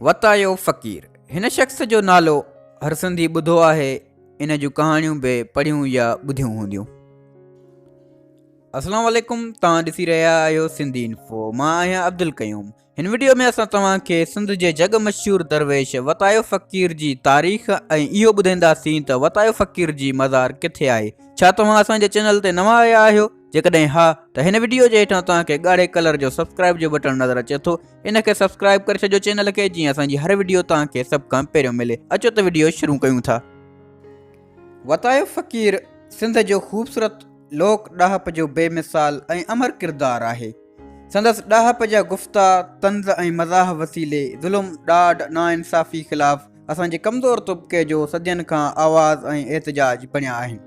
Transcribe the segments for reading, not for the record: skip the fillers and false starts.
وتايو فقير، هن شخص جو نالو هر سنڌي ٻڌو آهي، ان جون ڪهاڻيون به پڙهيون يا ٻڌيون هونديون. اسلام عليڪم توهان ڏسي رهيا آهيو سنڌي انفو مان آهيان عبدالقيوم هن وڊيو ۾ اسان توهان کي سنڌ جي جڳ مشهور درويش وتايو فقير جي تاريخ ۽ اهو ٻڌائينداسين ته وتايو فقير جي مزار ڪٿي آهي ڇا توهان اسان جي چينل تي نوان آيا آهيو جيڪڏهن ها ته هن وڊيو جي هيٺان توهان کي ڳاڙهي ڪلر جو سبسڪرائب جو بٽڻ نظر اچي ٿو ان کي سبسڪرائب ڪري ڇڏيو چينل کي جيئن اسان جي هر وڊيو توهان کي سڀ کان پهريون ملي اچو ته وڊيو شروع ڪيون ٿا. وتايو فقير سنڌ جو خوبصورت لوڪ ڏاهپ جو بي مثال ۽ امر ڪردار آهي. سندس ڏاهپ جا گفتا طنز ۽ مزاح وسيلي ظلم، ڏاڍ، ناانصافي خلاف اسان جي ڪمزور طبقي جو صدين کان آواز ۽ احتجاج بڻيا آهن.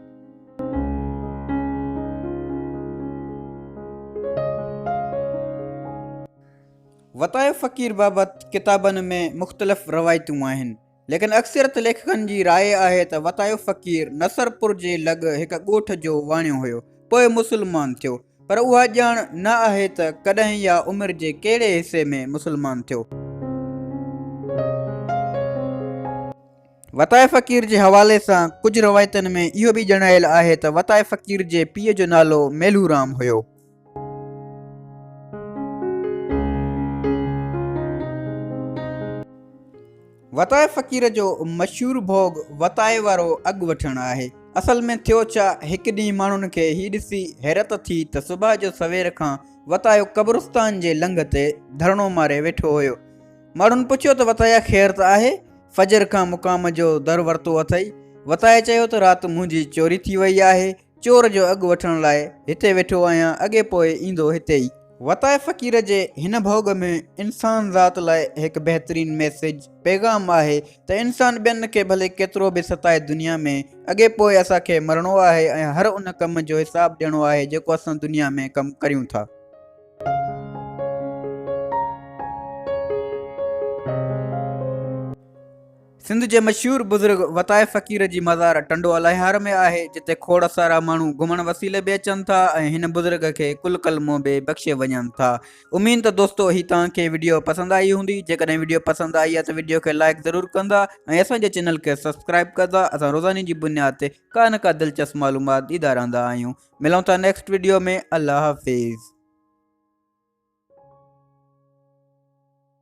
وتايو فقير بابت ڪتابن ۾ مختلف روايتون آهن، ليڪن اڪثريت ليکڪن جي راء آهي ته وتايو فقير نصرپور جي لڳ هڪ ڳوٺ جو واڻيو هيو، پوء مسلمان ٿيو، پر اها ڄاڻ نه آهي ته ڪڏهن يا عمر جي ڪهڙي حصي ۾ مسلمان ٿيو. وتايي فقير جي حوالي سان ڪجهه روايتن ۾ اهو به ڄاڻايل آهي ته وتايي فقير جي پيء جو نالو ميلهو رام هيو. وتايي فقير جو مشهور ڀوڳ وتايي وارو اڳ وٺڻ آهي. اصل ۾ ٿيو ڇا، هڪ ڏينهن ماڻهن کي هي ڏسي حيرت ٿي ته صبح جو سوير کان وتايو قبرستان جي لنگهه تي ڌرڻو ماري ويٺو هيو. ماڻهن پڇيو ته وتايا خير ته آهي؟ فجر کان مقام جو در ورتو اٿئي؟ وتائي چيو ته رات منهنجي چوري ٿي وئي آهي، چور جو اڳ وٺڻ لاء هتي ويٺو آهيان، اڳي پوء ايندو هتي ئي. وتائي فقير جي هن ڀوڳ ۾ انسان ذات لاء هڪ بهترين ميسيج، پيغام، آهي ته انسان ٻين کي ڀلي ڪيترو به ستائي دنيا ۾ اڳي پوء اسان کي مرڻو آهي ۽ هر ان ڪم جو حساب ڏيڻو آهي جيڪو اسان دنيا ۾ ڪم ڪريون ٿا. سنڌ جي مشهور بزرگ وتائي فقير جي مزار ٽنڊو الهيار ۾ آهي، جتي کوڙ سارا ماڻهو گهمڻ وسيلي به اچن ٿا ۽ هن بزرگ کي ڪل ڪلمو به بخشي وڃن ٿا. اميد ته دوستو هي توهان کي وڊيو پسند آئي هوندي، جيڪڏهن وڊيو پسند آئي آهي ته وڊيو کي لائيڪ ضرور ڪندا ۽ اسان جي چينل کي سبسڪرائيب ڪندا، اسان روزاني جي بنياد تي ڪا نه ڪا دلچسپ معلومات ڏيندا رهندا آهيون. ملون ٿا نيڪسٽ وڊيو ۾ الله حافظ.